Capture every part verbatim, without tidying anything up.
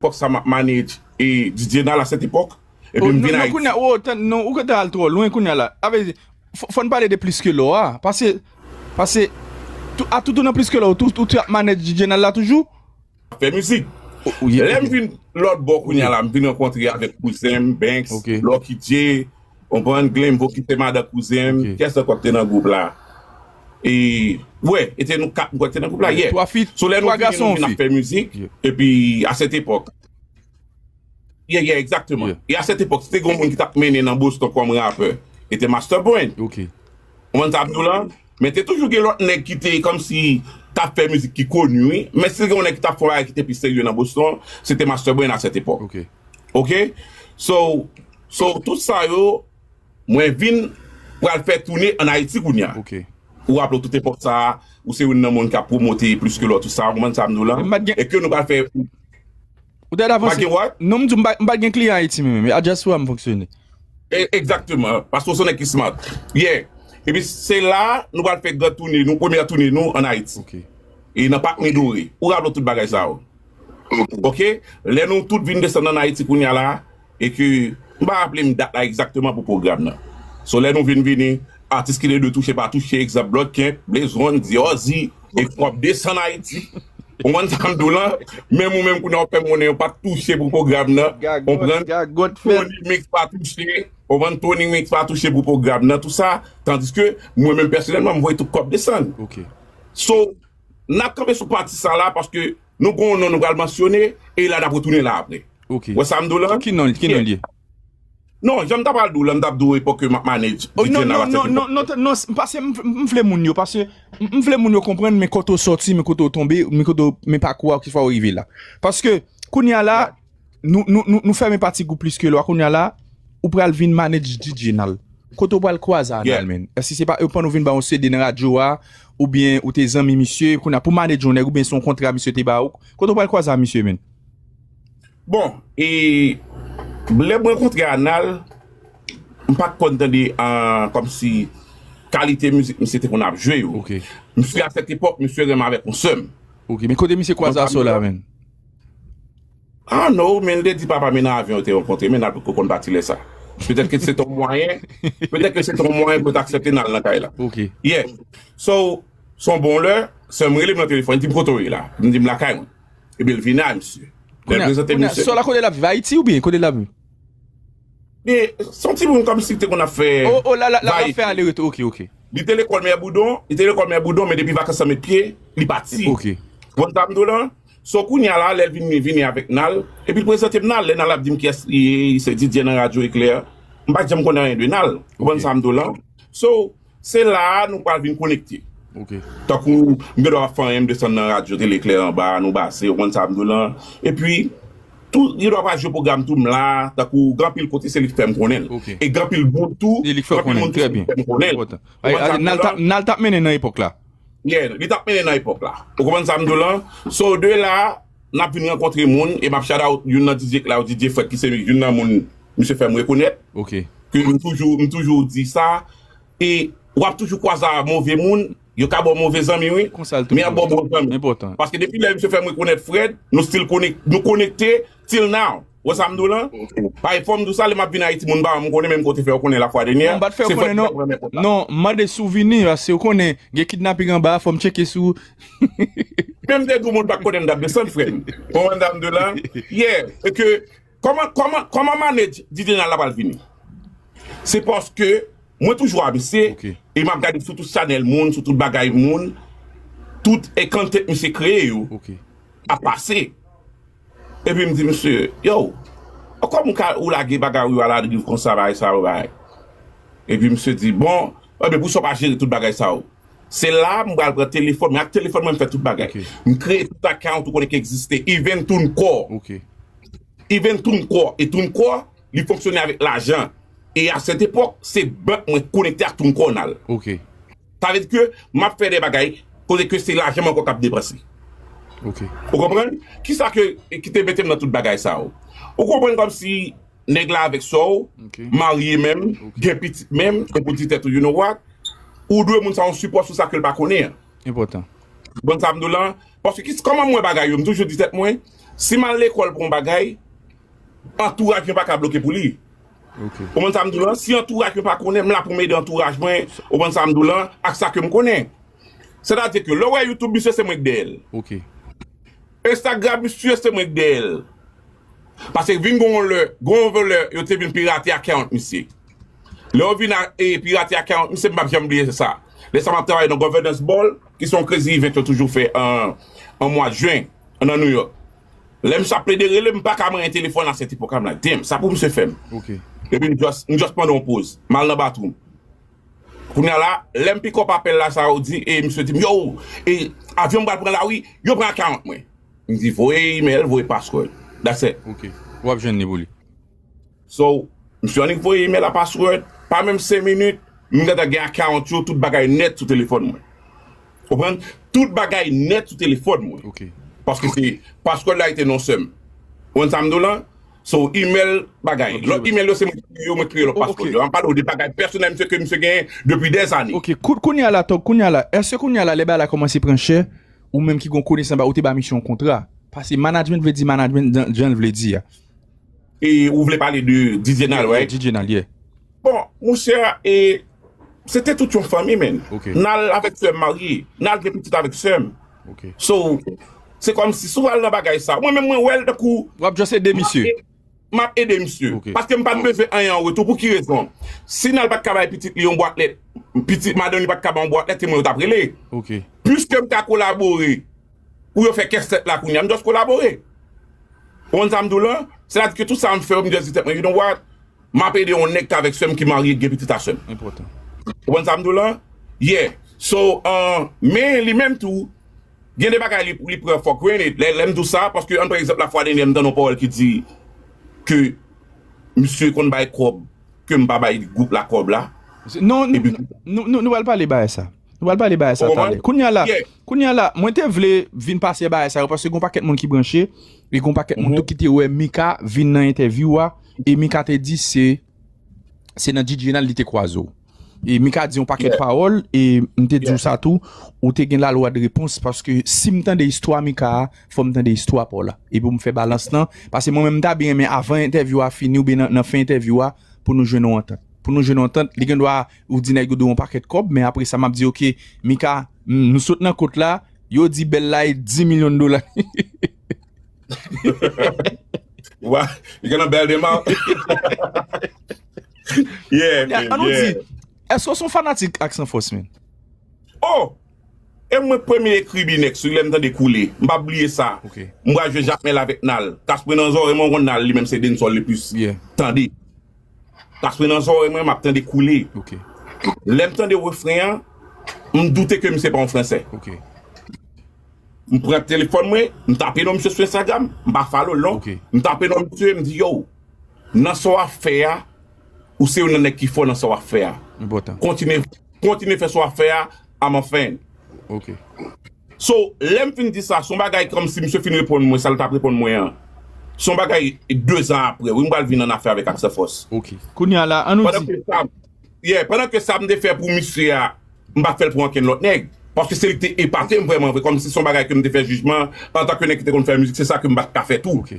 epòk sa m ap manage e D J Nal a sèt epòk. Epi m vin Ayiti. Kounye a, ou, non, ou gentan al twò lwen kounye a la. Avè, fò n pale de Plis Ke Lò a. Pase, pase, a toutou nan Plis Ke Lò, ou tou, ou te ap manage D J Nal la toujou? Fè mizik. Lè m vin lòt bò kounye a la, m vin rankontre avèk kouzen m, Banks, Lucky J, konprann, Glenn, Vo kite madan kouzen m, kiyès ankò ki te nan gwoup la? E, wè, e te nou kat m kwè ki te nan gwoup la, yeah. So lè nou vini, nou vin ap fè mizik, epi a sèt epòk, yeah, yeah, egzakteman. E a sèt epòk, si te gen yon moun ki t ap mennen nan Boston kòm rapè, e te Master Brain. Ou konprann sa m di w lan? Men te toujou gen lòt nèg ki te kòmsi t ap fè mizik ki koni, wi. Men si te gen yon nèg ki t ap fè yon bagay ki te pi serye nan Boston, se te Master Brain a sèt epòk. Ok? So, so tout sa yo, mwen vin pral fè toune ann Ayiti kounye a. Ou raple w tout epòk sa a, ou se youn nan moun k ap pwomote Plis Ke Lò, tout sa, ou konprann sa m di w lan? E ke nou pral fè Ou te avanse. Pa gen what? Non, m di w, m pa, m pa gen kliyan Ayiti menm. A just wè m fonksyone. E, egzakteman. Paske w se yon nèg ki smart. Yeah. Epi se la, nou pral fè gran toune nou, premyè toune nou ann Ayiti. Ok. E nan Pak Midori. Ou raple w tout bagay sa yo. Ok. Lè nou tout vin desann ann Ayiti kounye a la, e ke, m pa raple m dat la egzakteman pou pwogram nan. So lè nou vin vini, atis ki te dwe touche pa touche, egzanp, Bloodcamp, Blaze One, Diorzi, e kòb desann Ayiti. Ou konprann sa m di w lan? Menm ou menm kounye a w fè m konnen yo pa t touche pou pwogram nan. Ou konprann? Tony Mix pa touche. Ou konprann? Tony Mix pa touche pou pwogram nan, tou sa. Tandiske mwen menm pèsonèlman, m voye tout kòb desann. So, n ap kanpe sou pati sa la paske nou gen yon non nou pral mansyone e la n ap retounen la apre. Ou wè sa m di w lan? Ki non, ki non l ye? Non, jan m ta pral di w la, m ta ap di w epòk ke m ap manage D J nan la sèt epòk. Non, non, non, non, non, paske m, m vle moun yo, paske m, m vle moun yo konprann men kote w sòti, men kote w tonbe, men kote w, men pakou a, ki fè w rive la. Paske, kounye a la, nou, nou, nou, nou fèmen pati gwoup Plis Ke Lò a, kounye a la, ou pral vin manage D J Nal. Kote w pral kwaze a Nal, men? Èske se pa, yo pann ou vin ba yon C D nan radyo a, oubyen ou te zanmi misye, kounye a pou manage yon nèg, oubyen se yon kontra misye te ba ou? Kote w pral kwaze a misye, men? Bon, e lè m rankontre a Nal, m pa t konn tande an, kòmsi kalite mizik misye te konn ap jwe yo. Misye a sèt epòk, misye renmen avèk yon sè m. Ok, men kote misye kwaze a sò la, men? Ah non, men l te di papa m nan avyon yo te rankontre, men Nal potko konn pati lè sa. Petèt ke se te yon mwayen, petèt ke se te yon mwayen pou yo t aksepte Nal nan kay la. Ok. Yeah. So, se yon bon lè, sè m rele m nan telefòn, li di m kote w ye la. M di m lakay mwen. Epi l vini a misye. Lè l prezante misye. Sò la kote l ap viv? Ayiti oubyen kote l ap viv? Li se yon timoun kòmsi te konn ap fè. Oh, oh, la, la, la, l ap fè ale retou. Ok, ok. Li te lekòl Mè Boudon, li te lekòl Mè Boudon, men depi vakans lan met pye, li pati. Ok. Ou konprann sa m di w lan? So kounye a la, lè l vin vini avèk Nal, epi l prezante m Nal, lè Nal ap di m kiyès li ye, se D J nan radyo Eklè. M pa t janm konnen anyen de Nal. Ou konprann sa m di w lan? So, se la a nou pral vin konekte. Ok. Tankou m gen dwa ap fè anyen, m desann nan radyo tele Eklè anba, nou baze, ou konn sa m di w lan. Epi, tou, gen dwa pral jwe pwogram tou, m la, tankou gen anpil kote se li k fè m konnen l. Ok. E gen anpil moun tou, gen anpil moun tou se li k fè m konnen l. Ou konn sa m di w lan? Nal t ap, Nal t ap mennen nan epòk la. Yeah, li t ap mennen nan epòk la. Ou konprann sa m di w lan? So, de la, n ap vin rankontre moun, e m ap shout out youn nan D J k la, D J Fred, ki se youn nan moun misye fè m rekonèt. Ok. Ke m toujou, m toujou di sa, e w ap toujou kwaze a move moun, yo ka ba w move zanmi, wi. Konsa l toujou. Men y ap ba w bon zanmi. Enpòtan. Paske depi lè misye fè m rekonèt Fred, nou still konek-, nou konekte till now. Ou wè sa m di w lan? Ok. Paske fò m di w sa, lè m ap vin Ayiti, moun pa janm konnen, menm kote fè yo konnen lafwa dènyè. Non, m pa t fè yo konnen, non. Non, m mande si w vini, paske w konnen, gen kidnaping anba, fò m tcheke si w. Menm te di w moun pa t konnen m t ap desann, frè m. Ou konprann sa m di w lan? Yeah. E ke, kòman, kòman, kòman manage D J Nal la pral vini? Se paske mwen toujou a misye, ok, e m ap gade sou tout chanèl moun, sou tout bagay moun, tout e content misye kreye yo, ok, ap pase. Epi m di misye, yo, kòman ou ka, ou lage bagay ou yo aladriv konsa, bagay sa yo, bagay. Epi misye di, bon, enben, pou sa w pa jere tout bagay sa yo. Se la m pral pran telefòn, men ak telefòn mwen m fè tout bagay. Ok. M kreye tout account ou konnen ki egziste, even TuneCore. Ok. Even TuneCore. E TuneCore, li fonksyone avèk lajan. E a sèt epòk, se bank mwen konekte ak TuneCore Nal. Ok. Sa vle di ke m ap fè de bagay kote ke se lajan m ankò k ap depanse. Ok. Ou konprann? Kisa ke, ki te mete m nan tout bagay sa yo? Ou konprann kòmsi nèg la avèk sè w, ok, marye menm, ok, gen pitit menm, epi w di tèt ou, you know what? Ou dwe moun sa yon sipò sou sa ke l pa konnen an. Enpòtan. Ou konprann sa m di w lan? Paske ki, kòman m wè bagay yo, m toujou di tèt mwen, si m al lekòl pou yon bagay, antouraj mwen pa ka bloke pou li. Ou konprann sa m di w lan? Si antouraj mwen pa konnen, m la pou m ede antouraj mwen, ou konprann sa m di w lan, ak sa ke m konnen. Sètadi ke lè w wè YouTube, misye, se mwen k dèyè l. Instagram, misye, se mwen k dèyè l. Paske vin gon lè, gon lè, yo te vin pirate account misye. Lè yo vin a, e, pirate account misye, m p ap janm bliye sa. Lè sa m ap travay nan Governance Ball, ki se yon crazy event yo toujou fè an, an mwa jen, nan New York. Lè misye ap plede rele, m pa ka manyen telefòn a sèt epòk la, m like, damn, sa pou misye fè m. Epi m just, m just pran yon poz, m al nan bathroom. Kounye a la, lè m pick up apèl la, sa yo di, e misye di m, yo, e, avyon m pral pran la wi, yo pran account mwen. M di, voye email, voye password. That's it. Ok. W ap jwenn li pou li. So, misye annik voye email a password, pa menm senk minit, m gentan gen account yo, tout bagay nèt sou telefòn mwen. Konprann? Tout bagay nèt sou telefòn mwen. Ok. Paske se password la rete non sè m. Ou konprann sa m di w lan? So, email, bagay. Lòt email yo, se mwen ki kreye yo, mwen kreye lòt password yo. An pale w de bagay pèsonèl misye ke misye genyen depi dèzane. Ok, kounye a la, Tòg, kounye a la, èske kounye a la, lè bagay la kòmanse pran chè, ou menm ki gon konesans, ou te ba misye yon kontra? Paske management vle di management jan l vle di a. E ou vle pale de D J Nal, right? D J Nal, yeah. Bon, monchè, e, se te tout yon fanmi, men. Ok. Nal avèk sè m marye. Nal gen pitit avèk sè m. Ok. So, se kòmsi si w al nan bagay sa, mwen menm mwen wè l tankou W ap just ede misye. M ap ede misye. Ok. Paske m pa t bezwen anyen an retou. Pou ki rezon? Si Nal pa t ka bay pitit li yon bwat lèt, pitit madanm li pa t ka bay yon bwat lèt, se mwen yo t ap rele. Ok. Piske m ka kolabore pou yo fè kès tèt la kounye a, m just kolabore. Ou konn sa m di w lan? Sètadi ke tout sa m fè yo, m just di tèt mwen, you know what? M ap ede yon nèg k avèk sè m ki marye, k gen pitit a sè m. Enpòtan. Ou konn sa m di w lan? Yeah. So, uh, men li menm tou, gen de bagay li, li pran for granted. Lè, lè m di w sa, paske, ann pran egzanp, lafwa dènyè, m tande yon pawòl ki di ke misye konn bay kòb, ke m pa bay gwoup la kòb la. Non, nou, nou, nou, nou pral pale bagay sa. Nou pral pale bagay sa talè. Kounye a la, kounye a la, mwen te vle vin pase bagay sa yo, paske gon pakèt moun ki branche, e gon pakèt moun tou ki te wè Mika vin nan entèvyou a, e Mika te di se, se nan D J Nal li te kwaze w. E Mika di yon pakèt pawòl, e m te di w sa tou, ou te gen lalwa de repons, paske si m tande istwa Mika a, fò m tande istwa pa w la. Epi pou m fè balans lan, paske mwen menm m ta byen renmen avan entèvyou a fini, oubyen nan, nan fen entèvyou a, pou nou jwenn yon antant. Pou nou jwenn yon antant, li gen dwa ou di nèg yo dwe yon pakèt kòb, men apre sa m ap di, ok, Mika, m, nou sot nan kot la, yo di bèl la e dis milyon dola. Wa, li gen nan bèl deman. Yeah, Ann nou di, èske w se yon fanatik Aksan Fòs, men? Oh! E mwen premye ekri Binex, wi, lè m tande Koule. M p ap bliye sa. Ok. M pral jwe Jakmèl avèk Nal. Kas pran nan zòrèy mwen, w konn Nal, li menm se dancehall li plis Yeah. tande. Kas pran nan zòrèy mwen, m ap tande Koule. Ok. Lè m tande refren an, m doute ke misye pa yon fransè. Ok. M pran telefòn mwen, m tape non misye sou Instagram, m pa follow l non. Ok. M tape non misye, m di, yo, nan sa w ap fè a, ou se youn nan nèg ki fò nan sa w ap fè a. Enpòtan. Kontinye, kontinye fè sa w ap fè a, I'm a fan. Ok. So, lè m fin di sa, se yon bagay kòmsi misye fin reponn mwen, sa l t ap reponn mwen an. Se yon bagay de zan apre, wi, m pral vin an afè avèk Aksan Fòs. Ok. Kounye a la, ann nou Pandan di. ke sa, yeah, pandan ke sa m te fè pou misye a, m pa t fè l pou ankenn lòt nèg. Paske se li ki te epate m vrèman vre, kòmsi se yon bagay ke m te fè jijman, antanke nèg ki te konn fè mizik, se sa ke m pa t ka fè tou. Ok.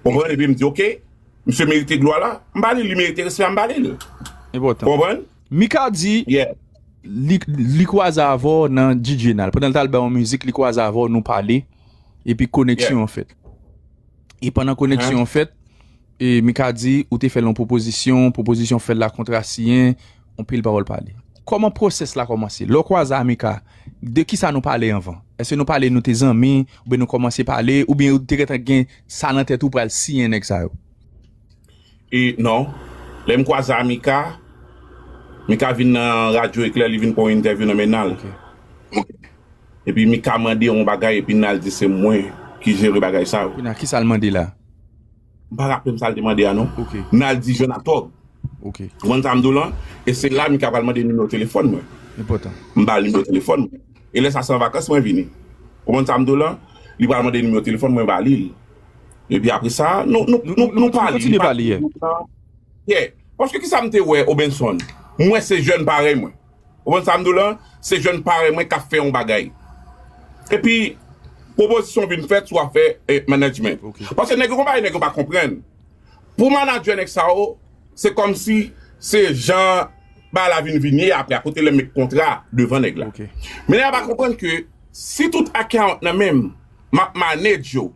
Konprann? Epi m di, ok, misye merite glwa la, m ba li, li merite respè a, m ba li l. Enpòtan. Konprann? Mika di, Yeah. li, li kwaze avè w nan D J Nal. Pandan l t al bay yon mizik, li kwaze avè w, nou pale. Epi koneksyon an fèt. E pandan koneksyon an fèt, e Mika di, ou te fè l yon pwopozisyon, pwopozisyon fèt la, kontra siyen, yon pil pawòl pale. Kòman pwosès la kòmanse? Lè w kwaze a Mika, de kisa nou pale anvan? Èske nou pale nou te zanmi, oubyen nou kòmanse pale, oubyen ou te gentan gen sa nan tèt ou pral siyen nèg sa yo? E non, lè m kwaze a Mika, Mika vin nan Radyo Eklè, li vin pran yon entèvyou nan men Nal. Epi Mika mande yon bagay, epi Nal di se mwen ki jere bagay sa yo. Kounye a, kisa l mande la? M pa raple m sa l te mande a non. Ok. Nal di jwenn a Tòg. Ok. Ou konn sa m di w lan? E se la Mika pral mande nimewo telefòn mwen. Enpòtan. M ba l nimewo telefòn mwen. E lè sa se an vakans mwen vini. Ou konn sa m di w lan? Li pral mande nimewo telefòn mwen, ba li l. Epi apre sa, nou, nou, nou, nou pale. Kontinye pale, yeah. Yeah. Paske kisa m te wè, Obenson? M wè se jèn parèy mwen. Ou konn sa m di w lan? Se jèn parèy mwen k ap fè yon bagay. Epi, pwopozisyon vin fèt sou afè eh, management. Paske nèg yo konpayi, nèg yo pa konprann. Pou manadjè nèg sa yo, se kòmsi se jan bagay la vin vini apre a kote lè met kontra devan nèg la. Men nèg la pa konprann ke si tout account nan menm, m ap manage yo.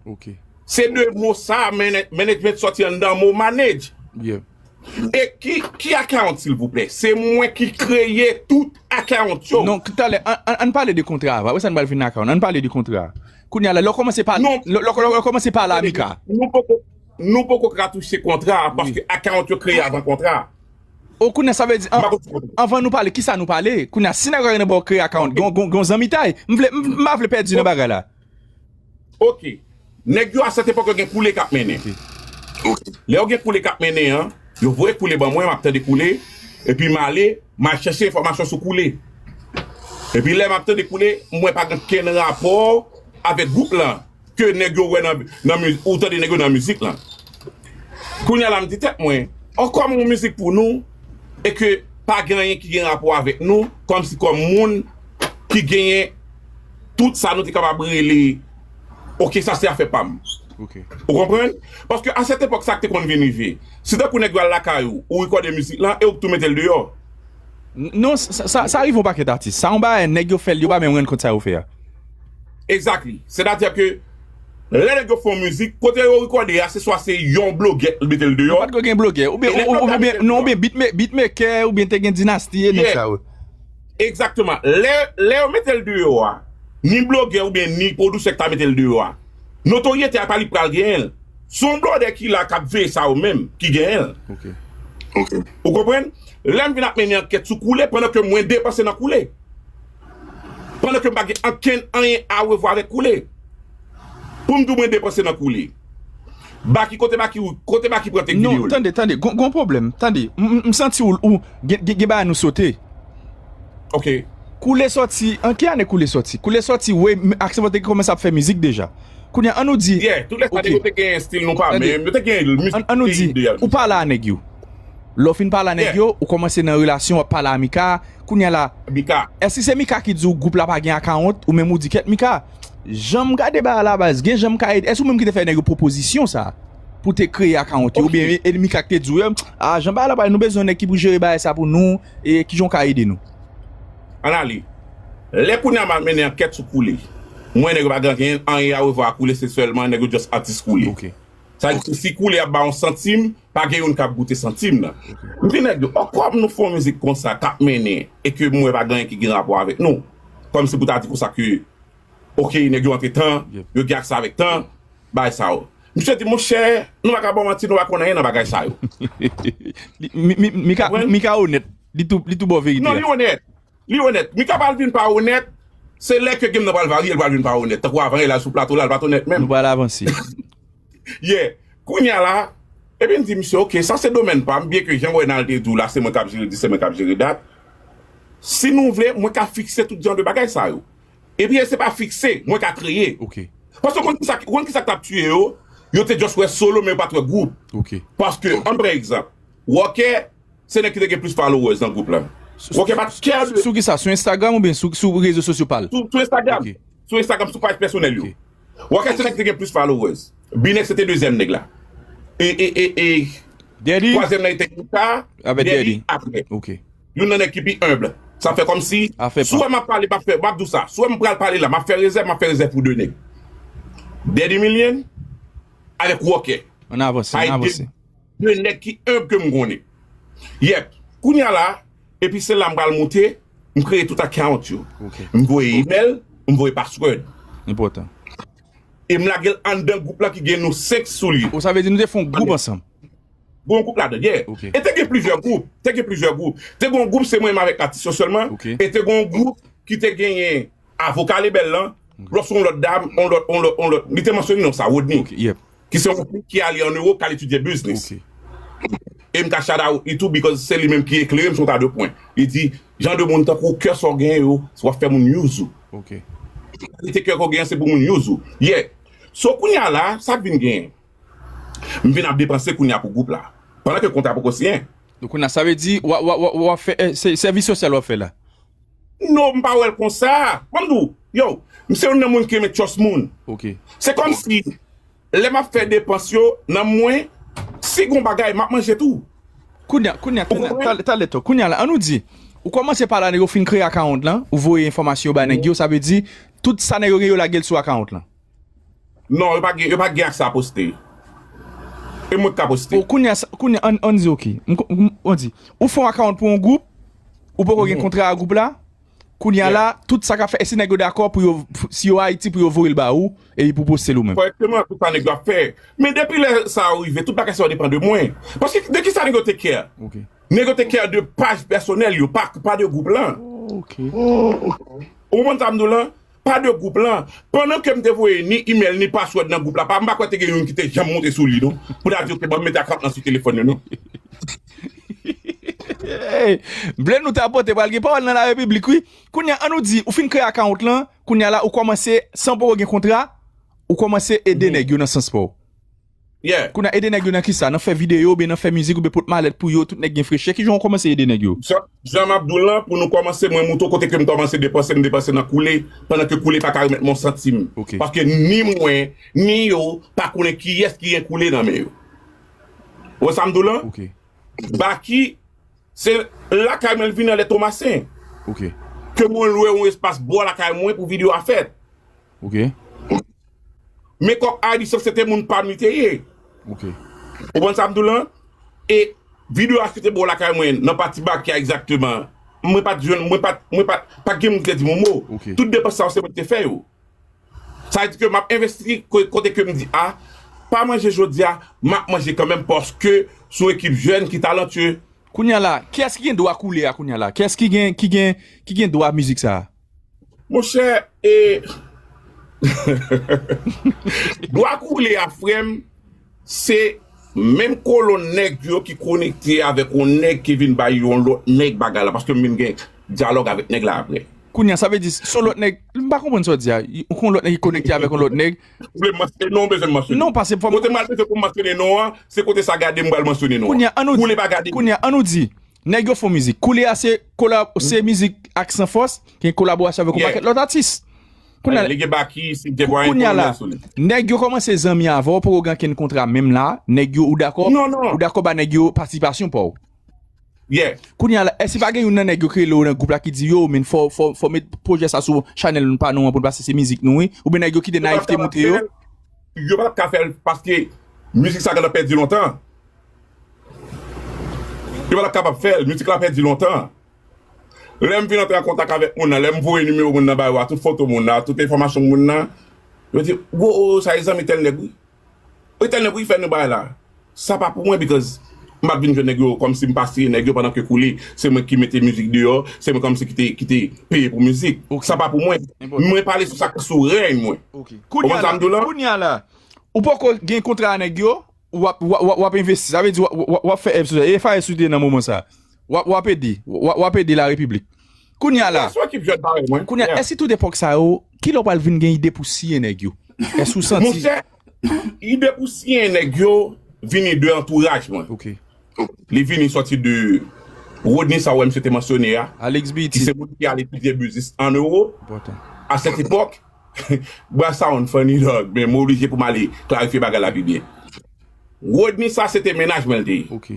Se de mo sa, management sòti anndan mo manage. E ki, ki account, silvouplè? Se mwen ki kreye tout account yo. Non, talè, ann, ann pale de kontra a. Apre sa, n pral vin nan account. Ann pale de kontra a. Kounye a la, lè w kòmanse pale, lè w kòmanse pale a Mika. Nou poko, nou poko ka touche kontra a, paske account yo kreye avan kontra a. O, kounye a, sa vle di, anvan nou pale, kisa nou pale? Kounye a, si nèg yo nan bò kreye account, gon, gon, gon zanmitay. M vle, m pa vle pèdi nan bagay la. Ok. Nèg yo a sèt epòk yo gen koule k ap mennen. Lè yo gen koule k ap mennen an, yo voye koule ban mwen, m ap tande koule, epi m ale, m al chèche enfòmasyon sou koule. Epi lè m ap tande koule, m wè pa gen kenn rapò avèk gwoup lan ke nèg yo wè nan, nan miz- ou tande nèg yo nan mizik lan. Kounye a la m di tèt mwen, ankò m yon mizik pou nou, e ke pa gen anyen ki gen rapò avèk nou, kòmsi kòm moun ki genyen tout sa nou te kapab rele, ok, sa se afè pa m. Ou konprann? Paske a sèt epòk sa k te konn vin rive. Si tankou nèg yo al lakay ou, ou rekòde mizik lan, e ou k tou mete l deyò. Non, sa, sa, sa rive yon pakèt atis. Sa yon bagay, nèg yo fè l, yo pa menm rann kont sa yo fè a. Exactly. Sètadi ke lè nèg yo fè yon mizik, kote yo rekòde a, se swa se yon blogè l mete l deyò. Ou pa t gen blogè. Oubyen, oubyen, non, oubyen beatmaker, oubyen te gen dinasti, e nèg sa yo. Exactement. Lè, lè yo mete l deyò a, ni blogè oubyen ni pwodisè k ta mete l deyò a, notoryete a pa li k pral genyen l. Se yon blòdè ki la k ap veye sa yo menm ki genyen l. Ou konprann? Lè m vin ap mennen ankèt sou koule pandan ke mwen depanse nan koule. Pandan ke m pa gen ankenn anyen a revwa avèk koule. Pou m di w mwen depanse nan koule. Baki, kote Baki, kote Baki pran tek videyo li? Non, tande, tande, gon, gon pwoblèm. Tande, m, m, m santi w, ou, gen, gen, gen bagay nou sote. Ok. Koule sòti, an ki ane Koule sòti? Koule sòti, wi, Aksyon Vòt te kòmanse ap fè mizik deja. Kounye a, an nou di, yeah, tout lè sa yo te gen stil nou pa menm, yo te gen mizik peyi deja. Ou pale a nèg yo. Lè w fin pale a nèg yo, ou kòmanse nan relasyon, w ap pale a Mika. Kounye a la, èske se Mika ki di w gwoup la pa gen akawont, ou menm ou di kèt Mika? Jan m gade bagay la baz, gen jan m ka ede. Èske ou menm ki te fè nèg yo pwopozisyon sa? Pou te kreye akawont yo, oubyen e Mika ki te di w, a, jan bagay la pale, nou bezwen yon nèg ki pou jere bagay sa pou nou, e kijan w ka ede nou? Ann ale. Lè kounye a m al mennen ankèt sou Koule, m wè nèg yo pa gen anyen a revwa ak Koule, se sèlman nèg yo just atis Koule. Sa vle di si Koule ap ba yon santim, pa gen youn k ap goute santim nan. M di nèg yo, o, kòm nou fè yon mizik konsa k ap mennen e ke m wè pa gen anyen ki gen rapò avèk nou. Kòmsi pou ta di konsa ke, ok, nèg yo antre tan, yo gen aksè avèk tan, bagay sa yo. Misye di, monchè, nou pa ka ba w manti, nou pa konn anyen nan bagay sa yo. Mika onèt, li tou, li tou ba w verite a. Non, li onèt. Li onèt. Mika pral vin pa onèt, se lè ke game nan pral varye, l pral vin pa onèt. Tankou avan yè la sou plato la, l pa t onèt menm. Nou pral avanse. Yeah. Kounye a la, epi m di misye, ok, sa se domèn pa m, byen ke jan Renald te di w la, se mwen k ap jere di, se mwen k ap jere dat. Si nou vle, mwen ka fikse tout jan de bagay sa yo. Epi se pa fikse, mwen ka kreye. Paske w konn kisa, w konn kisa k t ap tiye yo? Yo te just wè solo, men yo pa t wè gwoup. Paske, ann pran egzanp, Wòkè, se nèg ki te gen plis followers nan gwoup la. Wòkè pa t kè de. Sou kisa? Sou Instagram oubyen sou, sou rezo sosyo pa l? Sou, sou Instagram. Sou Instagram, sou paj pèsonèl yo. Wòkè se nèg ki te gen plis followers. Binex se te dezyèm nèg la. E, e, e, e, twazyèm nan te Mika, Daddy apre. Youn nan nèg ki pi enb. Sa fè kòmsi, si w wè m ap pale, m ap fè, m ap di w sa. Si w wè m pral pale la, m ap fè rezèv, m ap fè rezèv pou de nèg. Daddy Million avèk Wòkè. Ann avanse, ann avanse. De nèg ki enb ke m konnen. Yep. Kounye a la, epi se la m pral moute, m kreye tout account yo. M voye email, m voye password. Enpòtan. E m lage l anndan gwoup la ki gen nou senk sou li. Ou sa vle di nou te fè yon gwoup ansanm? Gen yon gwoup ladan, yeah. E te gen plizyè gwoup, te gen plizyè gwoup. Te gen yon gwoup se mwen menm avèk atis yo sèlman, e te gen yon gwoup ki te genyen avoka lebèl lan, lòs yon lòt dam, yon lòt, yon lòt, yon lòt, li te mansyone non sa, Rodney. Ki se yon fi ki ale an Ewòp, k al etidye biznis. E m ka shout out li tou, because se li menm ki eklere m sou yon ta de pwen. Li di, jan de moun tankou w, kè sa w genyen yo, w ap fè moun use ou. Kalite kè ke w genyen, se pou moun use ou. Yeah. So, kounye a la, sa k vin genyen? M vin ap depanse kounye a pou gwoup la. Pandan ke kontra poko siyen. Donk, kounye a, sa vle di, w a, w a, w a, w a fè, eh, se, sèvis sosyal w ap fè la? Non, m pa wè l konsa. Ban m di w, Yo, m se youn nan moun ki renmen trust moun. Ok. Se kòmsi lè m ap fè depans yo, nan mwen, si gon bagay, m ap manje tou. Kounye a, kounye a, Ou konprann? Talè to, kounye a la, an nou di, ou kòmanse pa la, nèg yo fin kreye account lan, ou voye enfòmasyon yo ba nèg yo, sa vle di, tout sa nèg yo gen yo lage l sou account lan. Non, yo pa gen, yo pa gen aksè a poste. E mwen k ka poste. Bon, kounye a, sa- kounye a, an, an di, ok. M ko- m- An di, ou fè yon account pou yon gwoup, ou poko gen kontra a gwoup la, kounye a la, tout sa k ap fè, e si nèg yo dakò pou yo, si yo Ayiti pou yo voye l ba ou, epi pou poste l ou menm. Korekteman, tout sa nèg yo ap fè. Men depi lè sa yo rive, tout bagay sa yo depann de mwen. Paske de ki sa nèg yo te kè? Ok. Nèg yo te kè de paj pèsonèl yo, pa, pa de gwoup lan. Ok. Ou konprann sa m di w lan? Pa de gwoup lan. Pandan ke m te voye ni email ni password nan gwoup la, pa m pa kwè te gen youn ki te janm monte sou li non. Pou ta di ok, ban m mete account lan sou telefòn yo non. Hey, Blaine nou ta pote pral gen pawòl nan la repiblik wi. Kounye a, an nou di, ou fin kreye account lan, kounye a la, ou kòmanse, san poko gen kontra, ou kòmanse ede nèg yo nan sans pa w. Yeah. Kounye a, ede nèg yo nan kisa? Nan fè videyo, oubyen nan fè mizik, oubyen pot malèt pou yo, tout nèg gen frechè. Kijan ou kòmanse ede nèg yo? Jan, jan m ap di w lan, pou nou kòmanse, mwen montre w kote ke m kòmanse depanse, m depanse nan koule, pandan ke koule pa ka remèt mwen yon santim. Ok. Paske ni mwen, ni yo, pa konnen kiyès ki gen koule nan men yo. Ou wè sa m di w lan? Ok. Baky, se lakay mwen l vin anlè Tomasen. Ok. Ke mwen lwe yon espas bò lakay mwen pou videyo a fèt. Ok. Men kòk Addison se te moun pa m li te ye. Ok. Ou konprann sa m di w lan? E videyo a site bò lakay mwen, nan pati Baky a egzakteman. Mwen pa t jwenn, mwen pa t, mwen pa t, pa t gen moun ki te di m yon mo. Ok. Tout depans sa yo se mwen ki te fè yo. Sa vle di ke m ap envesti ko- kote ke m di a, pa manje jodi a, m ap manje kanmenm paske se yon ekip jèn ki talantye. Kounye a la, kiyès ki gen dwa koule a kounye a la? Kiyès ki gen, ki gen, ki gen dwa mizik sa a? Monchè, e dwa koule a frè m, se menm kolonn nèg yo ki konekte avèk yon nèg ki vin bay yon lòt nèg bagay la, paske m vin gen dyalòg avèk nèg la apre. Kounye a, sa vle di, se yon lòt nèg, m pa konprann sa w di a. Yon lòt nèg ki konekte avèk yon lòt nèg. Ou vle m mansyone non, ou bezwen m mansyone? Non, paske fò Kote m al bezwen pou m mansyone non an, se kote sa gade m pral mansyone non an. Kounye a, an nou Koule di, pa gade. Kounye a, an nou di, nèg yo fè yon mizik. Koule a se kolab, se mizik ak San Fòs, ki gen kolaborasyon avèk yon Yeah. pakèt lòt atis. Kounye a, Nèg gen Baky, si gen bwa kounye a la, sou li. Nèg yo kòmanse zanmi avè w, poko gen ankenn kontra menm la, nèg yo ou dakò, Non, non. Ou dakò ba nèg yo patisipasyon pa w. Yeah. Kounye a la, èske pa gen youn nan nèg yo ki rele w nan gwoup la ki di yo, men fò, fò, fò met pwojè sa sou chanèl nou pa nou an pou n pase se mizik nou wi? Oubyen nèg yo kite nayivte moute yo? Yo pa t ka fè l paske mizik sa gentan pèdi lontan. Yo pa t ap kapab fè l, mizik la pèdi lontan. Lè m vin antre an kontak avèk moun nan, lè m voye nimewo moun nan ba yo a, tout foto moun nan, tout enfòmasyon moun nan, yo di, gwo, o, sa e zanmi tèl nèg wi. E tèl nèg wi fè nou bagay la. Sa pa pou mwen, because m pa t vin jwenn nèg yo kòmsi m pa siye nèg yo pandan ke koule, se mwen ki mete mizik deyò, se mwen kòmsi ki te, ki te peye pou mizik. Ok. Sa pa pou mwen. Enpòtan. Mwen pale sou sa k sou rèy mwen. Ok. Kounye a Konprann sa la, m di w lan? Kounye a la, ou poko gen kontra a nèg yo, w ap, w ap, w ap, w ap envesti. Sa vle di, w ap, w ap, w ap fè F S, e F A S ou te nan moman sa. W ap, w ap ede, w ap, w ap ede la repiblik. Kounye a la, Se yon ekip jèn parèy mwen. Kounye a, Yeah. Èske tout epòk sa yo, kilè w pral vin gen ide pou siye nèg yo? Èske ou santi? Monchè, ide pou siyen nèg yo vini de antouraj mwen. Ok. Li vini sòti de Rodney sa w wè misye te mansyone a, Alex ki B T. Se moun ki ale etidye biznis an euro. Enpòtan. A sèt epòk, bwa sound funny dog, men mwen oblije pou m ale klarifye bagay la pi byen. Rodney sa se te mennaj mwen l te ye. Ok.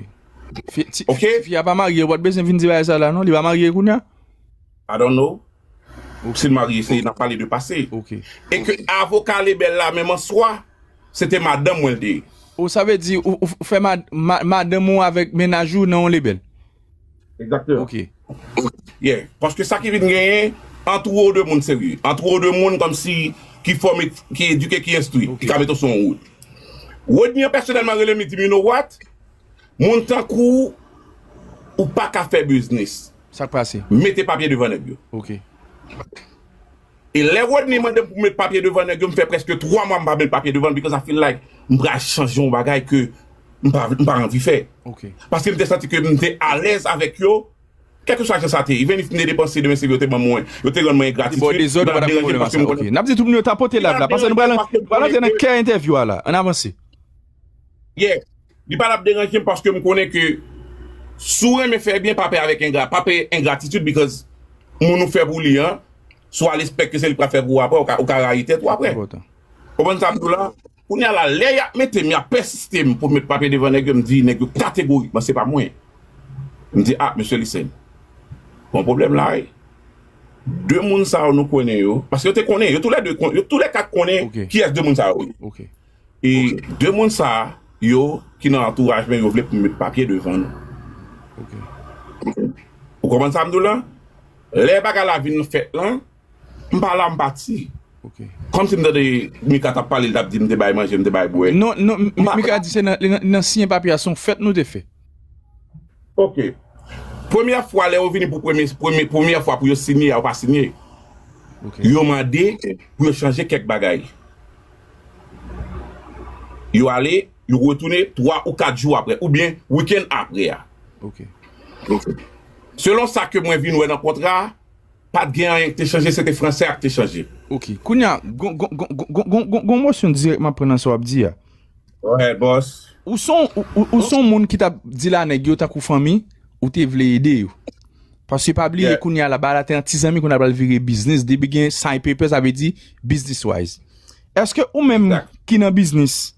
Fi, ti, Ok. Fi a pa marye, ou pa t bezwen vin di bagay sa la non, li pa marye kounye a? I don't know. Si l marye, se n ap pale de pase. Ok. E ke avoka lebèl la menm an swa, se te madanm mwen l te ye. Ou sa vle di, ou, ou fè ma, ma, madanm ou avèk mennaj ou nan yon lebèl? Egzakteman. Ok. Yeah. Paske sa ki vin genyen, antoure w de moun serye. Antoure w de moun kòmsi ki fòme, ki edike, ki enstwi, Ok. Ki ka mete w sou yon wout. Rodney an pèsonèlman rele m, li di m, you know what? Moun tankou w, ou pa ka fè biznis. Sa k pase? Mete papye devan nèg yo. Ok. E lè Rodney mande m pou m met papye devan nèg yo, m fè prèske twa mwa m pa met papye devan l, because I feel like m pral chanje yon bagay ke m pa, m pa anvi fè. Ok. Paske m te santi ke m te alèz avèk yo, kèlkeswa jan sa te ye. Even if m te depanse demen seve yo te ban mwen, yo te rann mwen engratitid. Bon, dezòd, Yo pa pa deranje m pwoblèm paske sa. m Ok. konnen. N ap di tout moun yo tapote live la. Pase nou pral, Paske m pral antre nan konnen ke kè entèvyou a la. Ann avanse. Yeah. Li pa t ap deranje m paske m konnen ke si w renmen fè byen, pa pè avèk engra, pa pè engratitid, because moun ou fè pou li an, Si w al espèk ke se li k pral fè pou ou apre, ou ka, ou ka rayi tèt ou apre. Konprann sa m di w la? Kounye a la, lè y ap mete m, y ap pèsiste m pou m met papye devan nèg yo, m di nèg yo kategorikman, se pa mwen. M di, a, mesye Lisèn, gon pwoblèm la, wi. De moun sa yo nou konnen yo, paske yo te konnen, yo toulède, yo toulèkat konnen kiyès de moun sa yo ye. E de moun sa yo ki nan antouraj mwen, yo vle pou m met papye devan nou. Ou konprann sa m di w la? Lè bagay la vin fèt lan, m pa la, m pati. Kòmsi m tande Mika t ap pale, l t ap di m te bay manje, m te bay bwè. Non, non, M- M- Mika di se nan, nan, nan siyen papye a, se yon fèt nou te fè. Ok. Premyè fwa, lè yo vini pou premye, premye, premyè fwa pou yo siyen, yo pa siyen. Yo mande pou yo chanje kèk bagay. Yo ale, yo retounen twa ou kat jou apre, oubyen wikenn apre a. Selon sa ke mwen vin wè nan kontra a, pa t gen anyen ki te chanje, se te franse a ki te chanje. Ok. Kounye a, gon, gon, gon, gon, gon, gon, gon, gon mosyon dirèk m ap pran nan sa w ap di a. Go ahead, boss. Ou son, ou, ou, ou son moun ki t ap deal a nèg yo tankou fanmi, ou te vle ede yo. Paske pa bliye, kounye a la, bagay la te yon ti zanmi, kounye a l pral vire biznis. Depi gen sign paper, sa vle di business wise. Èske ou menm ki nan biznis,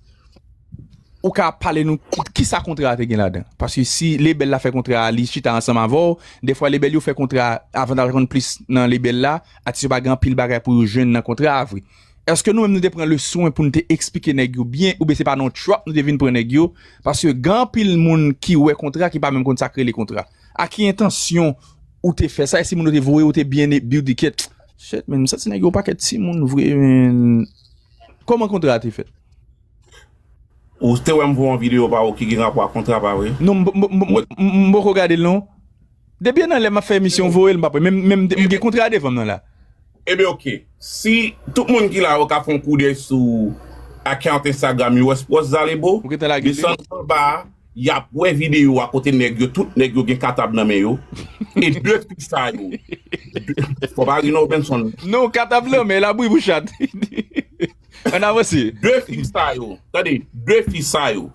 ou ka pale nou ki, ki sa kontra a te gen ladan? Paske si lebèl la fè kontra a, li chita ansanm avè w, defwa lebèl yo fè kontra a, avantaj konn plis nan lebèl la, atis yo pa gen anpil bagay pou yo jwenn nan kontra a vre. Èske nou menm nou te pran le swen pou nou te eksplike nèg yo byen, oubyen se pa nan yon trap nou te vin pran nèg yo? Paske gen anpil moun ki wè kontra ki pa menm konn sa k rele kontra. A ki entansyon ou te fè sa? E si moun yo te voye ou te byen build kèt? Shit, men m santi nèg yo pakèt timoun vre, men. Kòman kontra a te fèt? Ou te wè m voye yon videyo pa ou ki gen rapò ak kontra pa vre? Non, m, m, m, m, m, m poko gade l non. Depi nan lè m ap fè emisyon, voye l, m pa pè. Men, men m, m gen kontra devan m nan la. Ebyen, ok. Si tout moun ki la yo ka fè yon koudèy sou account Instagram U S Boss Zalebo, desann anba a, y ap wè videyo a kote nèg yo, tout nèg yo gen katab nan men yo. E de fi sa yo. De, fò pa ri non, Benson. Non, katab nan men, labri pou chat. Ann avanse. De fi sa yo. Tande, de fi sa yo.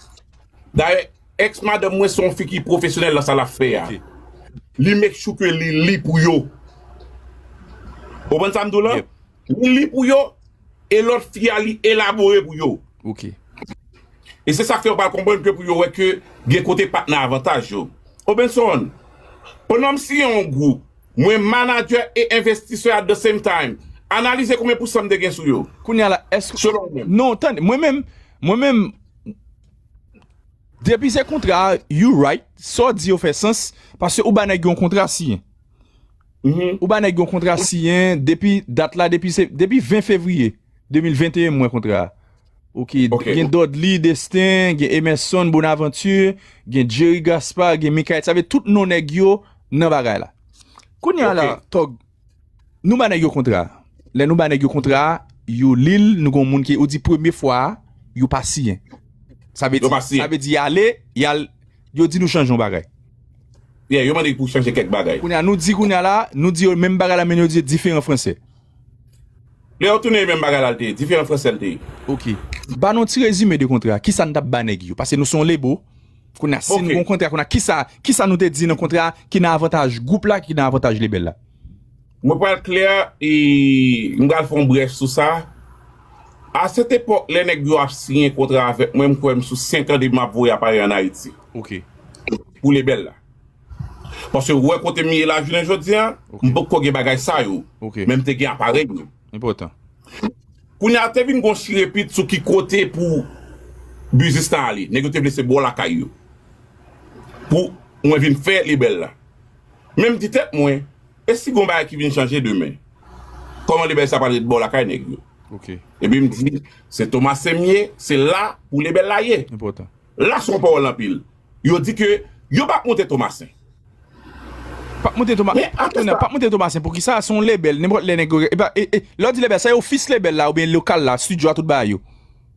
Dayè, èks madanm mwen se yon fi ki pwofesyonèl nan sa l ap fè a. Li make sure ke li li pou yo. Ou konprann sa m di w la? Li li pou yo, e lòt fi a li elabore pou yo. E se sa k fè yo pral konprann ke pou yo wè ke gen kote pa t nan avantaj yo. Ô Benson, pandan m siyen yon gwoup, mwen manager e envestisè at the same time. Analize konbyen pousan m te gen sou yo. Kounye a la, èske... Selon ou menm. Non, tande, mwen menm, mwen menm, depi se kontra a, you right, sa w di yo fè sans, paske ou ba nèg yo yon kontra siyen. Ou ba nèg yo yon kontra siyen, depi dat la, depi se, depi ven fevriye de mil venteyen m wè kontra a. Ok, gen Dudley Destin, gen Emerson Bonaventure, gen Jerry Gaspard, gen Michael, sa vle tout non nèg yo nan bagay la. Kounye a la, Tòg, nou ba nèg yo kontra a. Lè nou ba nèg yo kontra a, yo li l, nou gon moun ki, ou di premye fwa a, yo pa siyen. Sa vle di, sa vle di y ale, y al, yo di nou chanje yon bagay. Yeah, yo mande pou chanje kèk bagay. Kounye a, nou di kounye a la, nou di yo menm bagay la, men yo di diferan franse. Lè yo tounen menm bagay la l te ye, diferan franse l te ye. Ok. Ba nou ti rezime de kontra a. Kisa n t ap ba nèg yo? Paske nou se yon lebo. Kounye a, si nou gon kontra, kounye a, kisa, kisa nou te di nan kontra a ki nan avantaj gwoup la, ki nan avantaj lebèl la? Mwen pral klè, e m pral fè yon brèf sou sa. A sèt epòk, lè nèg yo ap siyen kontra avèk mwen, m kwè m sou senk an depi m ap voye aparèy ann Ayiti. Ok. Pou lebèl la. Paske ou wè kote m ye la jounen jodi a, m poko gen bagay sa yo. Ok. Men m te gen aparèy yo. Enpòtan. Kounye a te vin gon chirepit sou ki kote pou biznis la ale. Nèg yo te vle se bò lakay yo. Pou mwen vin fè lebèl la. Men m di tèt mwen, e si gon bagay ki vin chanje demen? Kòman lebèl sa pral ret bò lakay nèg yo? Ok. Epi m di, se Tomasen m ye, se la pou lebèl la ye. Enpòtan. La se yon pawòl anpil. Yo di ke yo p ap monte Tomasen. P ap monte Toma-, men atè sa, p ap monte Tomasen. Poukisa? Se yon lebèl. Nenpòt lè nèg yo, e pa, e, e, lè w di lebèl, sa e ofis lebèl la oubyen lokal la, estidyo a, tout bagay yo.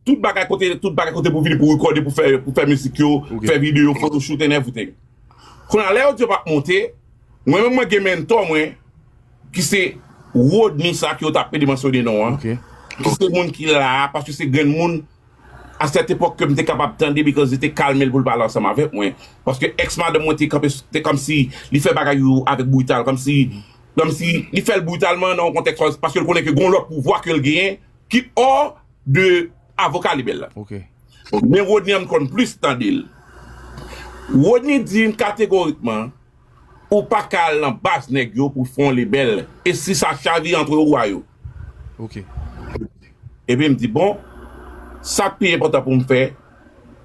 Tout bagay kote, tout bagay kote pou vini, pou rekòde, pou fè, pou fè mizik yo, fè videyo, photoshoot and everything. Kounye a, lè yo di yo p ap monte, mwen menm mwen gen mentò mwen, ki se Rodney sa ke yo t ap pede mansyone non an, ki se moun ki la a, paske se grenn moun a sèt epòk ke m te kapab tande, because li te kalme l pou l pale ansanm avèk mwen. Paske èks madanm mwen te kanpe, te kòmsi li fè bagay yo avèk brital, kòmsi Kòmsi li fè l britalman nan yon kontèks, paske l konnen ke gen yon lòt pouvwa ke l genyen ki hors de avoka lebèl la. Ok. Men Rodney, m konn plis tande l. Rodney di m kategorikman, ou pa ka al nan baz nèg yo pou fè yon lebèl, e si sa chavire ant ou a yo. Ok. Epi m di, bon, sa k pi enpòtan pou m fè,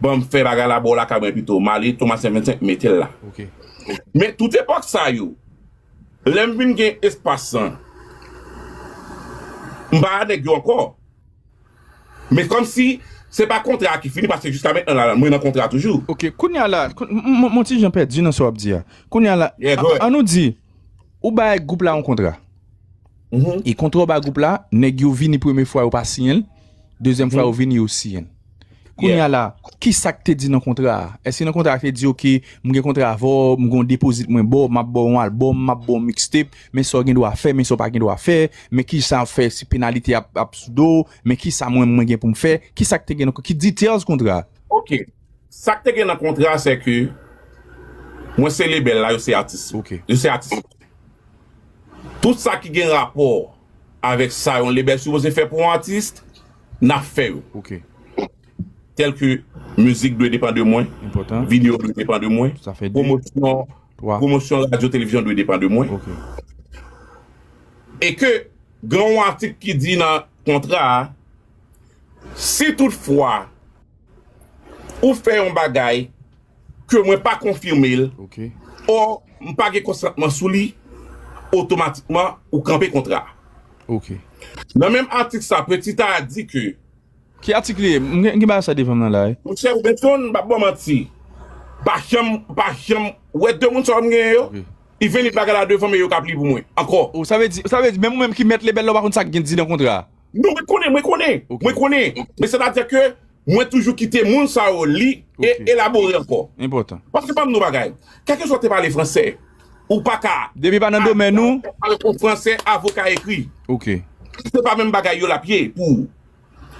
ban m fè bagay la bò lakay mwen pito. M ale, Thomas vennsenk mete l la. Ok. Men tout epòk sa yo, lè m vin gen espas lan, m pa a nèg yo ankò. Men kòmsi se pa kontra a ki fini, paske jiska mentnan la, mwen nan kontra toujou. Ok, kounye a la, koun- m- m- m ti jan pèdi nan sa w ap di a. Kounye a la, Yeah, go ahead. An nou di, ou bay gwoup la yon kontra. Mhm. E kontra w bay gwoup la, nèg yo vini premye fwa yo pa siyen l, dezyèm fwa yo vini yo siyen l. Kounye a la, ki sa k te di nan kontra a? Èske nan kontra a te di, ok, m gen kontra avè w, m gen yon depozit mwen ba w, m ap ba w yon albòm, m ap ba w yon mixtape, men sa w gen dwa fè, men sa w pa gen dwa fè, men ki sa w fè si penalite ap, ap sou do w, men ki sa mwen, mwen gen pou m fè, ki sa k te gen nan, ki details kontra a? Ok. Sa k te gen nan kontra a, se ke mwen se lebèl la, yo se atis. Ok. Yo se atis. Tout sa ki gen rapò avèk sa yon lebèl sipoze fè pou yon atis, n ap fè yo. Ok. Tèl ke mizik dwe depann de mwen, Enpòtan. Videyo dwe depann de mwen, Sa fè de. Pwomosyon, Twa. Pwomosyon radyo, televizyon dwe depann de mwen. Ok. E ke gen yon atik ki di nan kontra a, si toutfwa ou fè yon bagay ke mwen pa konfime l, Ok. o m pa gen konsantman sou li, otomatikman ou kanpe kontra a. Ok. Nan menm atik sa, Petit a di ke Ki atik li ye? M gen, m gen bagay sa devan m nan la, wi. Monchè, Robenson, m p ap ba w manti. Pa janm, pa janm wè de moun sa yo m genyen yo. Ok. Li vin li bagay la devan men yo k ap li pou mwen. Ankò. Ou sa vle di, sa vle di, menm ou menm ki mèt lebèl la, ou pa konn sa k gen di nan kontra a. Non, mwen konnen, mwen konnen. Ok. Mwen konnen. Men sètadi ke mwen toujou kite moun sa yo li e Ok. elabore ankò. Enpòtan. Paske pa m nou bagay. Kèlkeswa te pale fransè, ou pa ka Depi pa nan domèn ou. Avèk yon fransè avoka ekri. Ok. Se pa menm bagay yo l ap ye pou ou.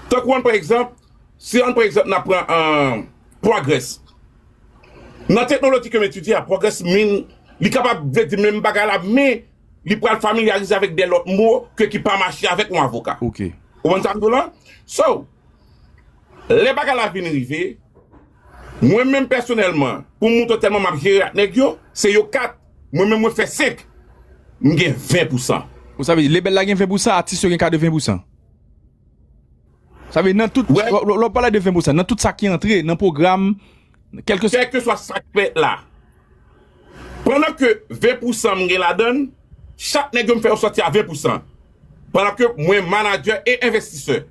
Tankou an, pa egzanp, si an, pa egzanp, n ap pran an Progress. Nan teknoloji ke m etidye a, Progress min, li kapab vle di menm bagay la, men li pral familyarize avèk de lòt mo ke ki pa mache avèk yon avoka. Ok. Ou konprann sa m di w lan? So, lè bagay la vin rive, mwen menm pèsonèlman, pou m montre w tèlman m ap jere ak nèg yo, se yo kat, mwen menm mwen fè senk, m gen ven pousan. Ou sa vle di, lebèl la gen ven pousan, atis yo gen katreven pousan. Sa vle di, nan tout, Wè. lè, lè, lè w pale de ven pousan, nan tout sa ki antre, nan pwogram, kèlkeswa. Kèlkeswa sa k fèt la. Pandan ke ven pousan m gen ladan l, chak nèg yo m fè yo sòti a ven pousan. Pandan ke mwen manadjè e envestisè.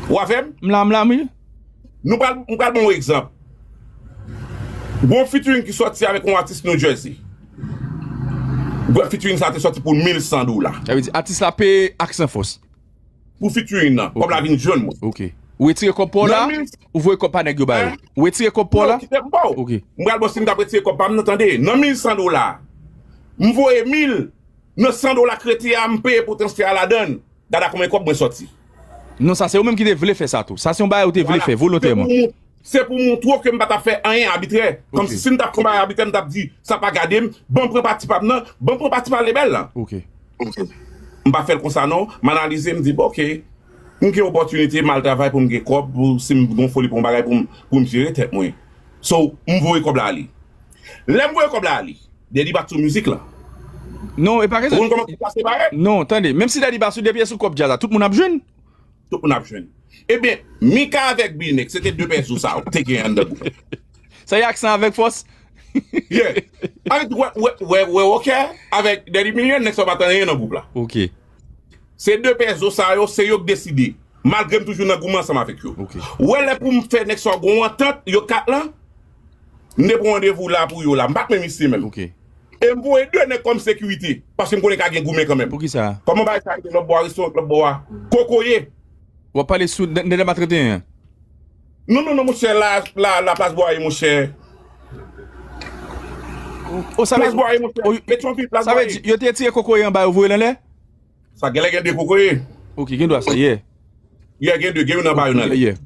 Ou avè m? M la, m la, wi. Nou pral, m pral ban w egzanp. Gon featuring ki sòti avèk yon atis New Jersey. Gon featuring sa te sòti pou mil san dola. Sa vle di, atis la peye Aksan Fòs. Pou featuring nan. Kòb la vin jwenn mwen. Ok. Ou retire kòb pa w la, Nan mil ou voye kòb pa nèg yo ba yo. Hein? Ou retire kòb pa w la. Non, kite m ba w. Ok. M pral ba w si m t ap retire kòb pa m nan, tande. Nan mil san dola, m voye mil. Nan san dola k rete a, m peye pou transfè a ladan l. Gade a konbyen kòb mwen sòti. Non, sa se ou menm ki te vle fè sa tou. Sa se yon bagay ou te vle Vwala. Fè volontèman. Se pou, se pou montre w ke m pa t ap fè anyen abitrè. Kòmsi si m t ap fè yon bagay abitrè, m t ap di, sa pa gade m, ban m pran pati pa m nan, ban m pran pati pa lebèl lan. Ok. M pa fè l konsa non, m analize, m di, bon, ok, m gen opòtinite, m al travay pou m gen kòb, pou si m gon foli pou yon bagay pou m, pou m jere tèt mwen. So, m voye kòb la ale. Lè m voye kòb la ale, Daddy Batsou mizik lan. Non, e pa Ou konn kòman sa se bare? Non, tande, menm si Daddy Batsou depi sou kòb djaz la, tout moun ap jwenn. Tout moun ap jwenn. Ebyen, Mika avèk Binek, se te de pèzo sa yo te gen anndan gwoup. Sa e Aksan avèk Fòs. Yeah. Avèk wè, wè, wè, wè, ok, avèk Daddy Million, nèg sa yo pa t anyen nan gwoup la. Ok. Se de pèzo sa yo, se yo k deside. Malgre m toujou nan goumen ansanm avèk yo. Ok. Ou wè lè pou m fè nèg sa yo gon antant, yo kat lan, m te pran randevou la pou yo la. M pa t menm isi menm. Ok. E m voye de nèg kòm sekirite. Paske m konnen ka gen goumen kanmenm. Poukisa? Kòman bagay sa rele lòt bò a, restoran lòt bò a? Kokoye. W ap pale sou Nènèma trannteyen an. Non, non, non, monchè, la, la, la plas bò a ye, monchè. O, sa vle Plas bò a ye, monchè. o, Petyonvil, plas sa bò a vle di, ye. Yo te retire kokoye anba, yo voye l anlè? Sa genlè gen de kokoye. Ok, gen dwa sa, yeah. Yeah, gen de, gen youn anba youn anlè. Yeah.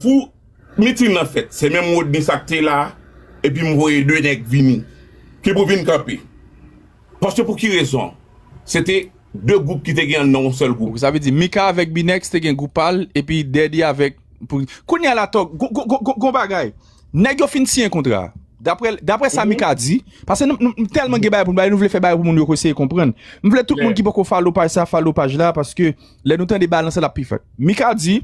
Pou mitin nan fèt, se menm Rodney sa k te la, epi m voye de nèg vini. Ki pou vin kanpe. Paske pou ki rezon? Se te de gwoup ki te gen nan yon sèl gwoup. Sa vle di Mika avèk Binex te gen gwoup pa l, epi Daddy avèk. Pou, kounye a la, Tòg, gon, gon, gon, gon, gon bagay. Nèg yo fin siyen kontra. Daprè, daprè sa Mika di, paske nou, nou, nou tèlman gen bagay pou nou bay, nou vle fè bagay pou moun yo eseye konprann. M vle tout moun ki poko follow paj sa, follow paj la, paske lè nou tande balans la, l ap pi fèt. Mika di,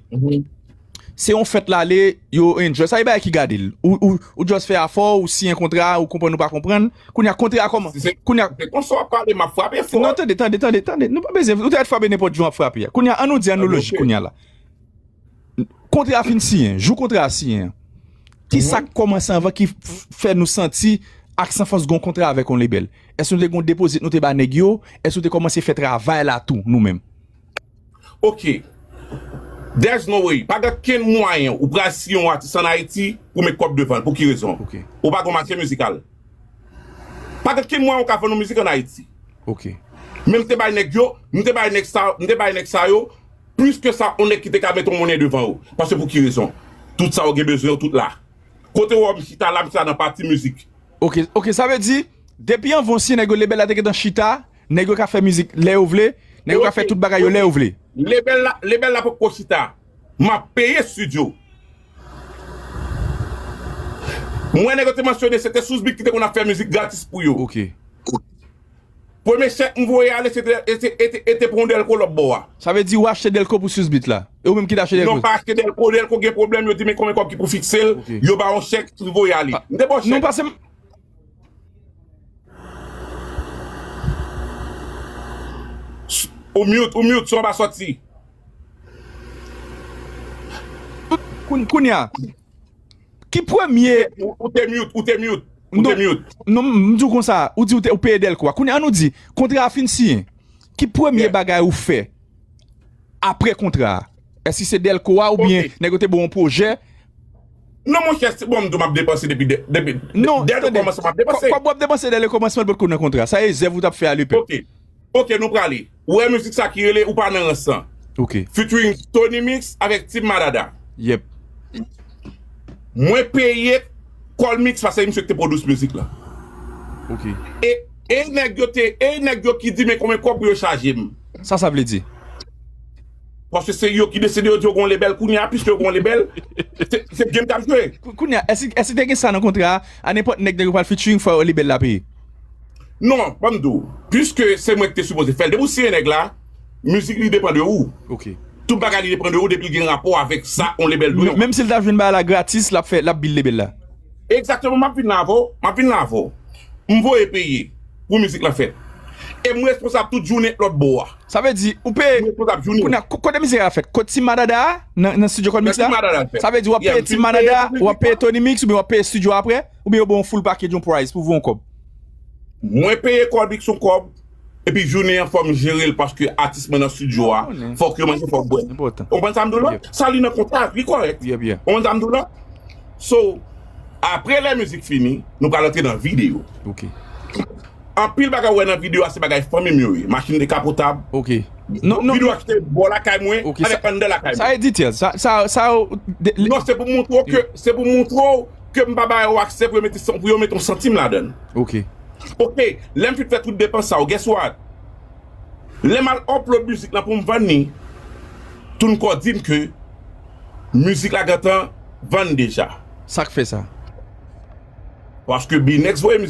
se yon fèt l ale, yo enjoy. Sa e bagay ki gade l. Ou, ou, ou just fè afè w, ou siyen kontra, ou konprann, ou pa konprann. Kounye a, kontra a kòman? Kounye a, se konsa w ap pale, m ap frape fò. Non, tande, tande, tande, tande. Nou pa bezwen, ou te frape nenpòt jan w ap frape a. Kounye a, an nou di, an nou lojik, kounye a la. Kontra a fin siyen, jou kontra a siyen an. Kisa k kòmanse anvan ki f-, fè nou santi Ak San Fòs gen yon kontra avèk yon label? Èske nou te gen yon depozit nou te ba nèg yo? Èske nou te kòmanse fè travay la tou, nou menm? Ok. There's no way. Pa gen kenn mwayen ou pral siyen yon atis ann Ayiti pou met kòb devan l. Pou ki rezon? Ok. Ou pa gen yon mache mizikal. Pa gen kenn mwayen ou ka vann yon mizik ann Ayiti. Ok. Men m te bay nèg yo, m te bay nèg sa, m te bay nèg sa yo, plis ke sa, yon nèg ki te ka met yon monnen devan yo. Paske pou ki rezon? Tout sa yo gen bezwen yo, tout la. Kote w wè m chita la, m chita nan pati mizik. Ok, ok, sa vle di, depi anvan si nèg yo label la te gentan chita, nèg yo ka fè mizik lè yo vle, nèg yo ka fè tout bagay yo lè yo vle. Label la, label la poko chita. M ap peye studio. Mwen nèg yo te mansyone, se te Sousbit ki te konn ap fè mizik gratis pou yo. Ok. Premye chèk m voye ale, se te, e te, e te, e te pou yon dèlko lòt bò a. Sa vle di ou achte dèlko pou Sousbit la? E ou menm ki t achte dèlko? Non, pa achte dèlko. Dèlko gen pwoblèm, yo di men konbyen kòb ki pou fikse l. Ok. Yo ba yon chèk, li voye ale. M te ba w chèk. Non, pase m. Ou mute, ou mute, son an pa sòti. Koun-, kounye a, ki premye. Ou, ou te mute, ou te mute, ou te mute. Non, m di w konsa, ou di ou te, ou peye dèlko a. Kounye a, an nou di, kontra a fin siyen. Ki premye bagay ou fè apre kontra a? Èske se dèlko a oubyen nèg yo te ba w yon pwojè? Non, monchè, se bon, m di w m ap depanse depi, depi, depi lè kòmansman m ap depanse. Kòb w ap depanse depi lè kòmansman potko nan kontra. Sa e zèv ou t ap fè a lepèp. Ok. Ok, nou prale. Ou wè mizik sa ki rele Ou pa nan rans lan. Ok. Featuring Tony Mix avèk Team Madada. Yep. Mwen peye Colmix paske misye ki te pwodui mizik la. Ok. E, e nèg yo te, e nèg yo ki di men konbyen kòb pou yo chaje m. Sa sa vle di? Paske se yo ki deside, yo di yo gon label kounye a, piske yo gon label, se, se game k ap jwe. Kou-, kounye a, èske, èske te gen sa nan kontra a, a nenpòt nèg, nèg yo pral featuring, fò label la peye? Non, ban m di w, piske se mwen ki te sipoze fè l. Depi w siyen nèg la, mizik li depann de ou. Ok. Tout bagay li depann de ou, depi l gen rapò avèk sa yon label dwe. Menm si l ta jwenn bagay la gratis, l ap fè, l ap bill label la. Egzakteman, m ap vin la avè w, m ap vin la avè w. M voye peye pou mizik lan fèt. E m responsab tout jounen lòt bò a. Sa vle di, ou peye. M responsab jounen. Kounye a, ko-, kote mizik la fèt? Kot Team Madada a? Nan, nan studio Colmix la? Nan Team Madada l fèt. Sa vle di, w ap peye Team Madada, w ap peye Tony Mix, oubyen w ap peye studio apre? Oubyen yo ba w yon full package, yon price pou voye yon kòb? Mwen peye Colmix yon kòb, epi jounen an fò m jere l paske atis mwen nan studio a, fòk yo manje, fòk bwè. Ou konprann sa m di w la? Sa li nan kontra, li kòrèk. Ou konprann sa m di w la? So, apre lè mizik fini, nou pral antre nan videyo. Ok. Anpil bagay ou wè nan videyo a se bagay fanmi m yo ye. Machin dekapotab. Ok. Non, non. Videyo achte bò lakay mwen, avèk anndan lakay mwen. Sa e detail. Sa, sa, sa, de, le- Non, se pou montre w ke, se pou montre w ke m pa ba yo aksè pou yo mete san-, pou yo mete yon santim ladan l. Ok. Ok, lè m fin fè tout depans sa yo, guess what? Lè m al upload mizik lan pou m vann li, TuneCore di m ke mizik la gentan vann deja. Sa k fè sa? Paske Binex voye mizik